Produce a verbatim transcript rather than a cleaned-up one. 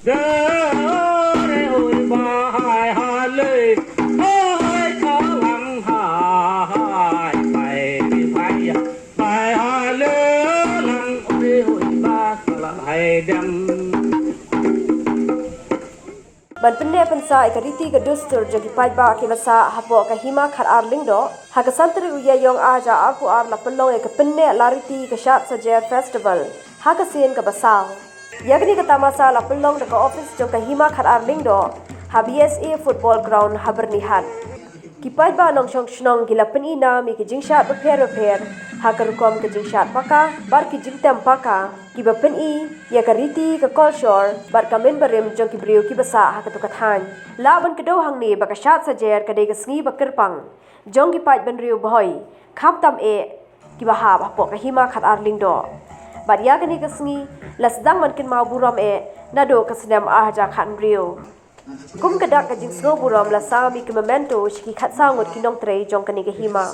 Ban pynneh pynsah ïa ka riti ka dustur jong ki paidbah kiba sah hapoh ka Hima Khatar Lyngdoh, ha ka san tarik u Ïaïong arhajar arphew ar la pynlong ïa ka pynneh la riti ka Shad Sajer Festival ha ka sien kaba saw. Ïa kane ka tamasa la pynlong da ka ophis jong ka Hima Khatar Lyngdoh ha B S A Football Ground ha Byrnihat. Ki paidbah nongshong shnong ki la pyni nam ïa ki jingshad bapher bapher, ha ka rukom ka jingshad paka bad ki jingtem paka, kiba pyni ïa ka riti ka kolshor bad ka mynbarim jong ki briew kiba sah ha kato ka thaiñ. Lah ban kdew hangne ba ka Shad Sajer ka dei ka sngi ba kyrpang jong ki paidbynriew Bhoi, khamtam eh kiba hap hapoh ka Hima Khatar Lyngdoh. Bad ïa kane ka sngi la sdang ban kynmaw burom eh naduh ka snem arhajar khathynriew. Kum ka dak ka jingsngew burom la sam ïa ki memento sha ki khatsaw ngut ki nongtrei jong kane ka hima.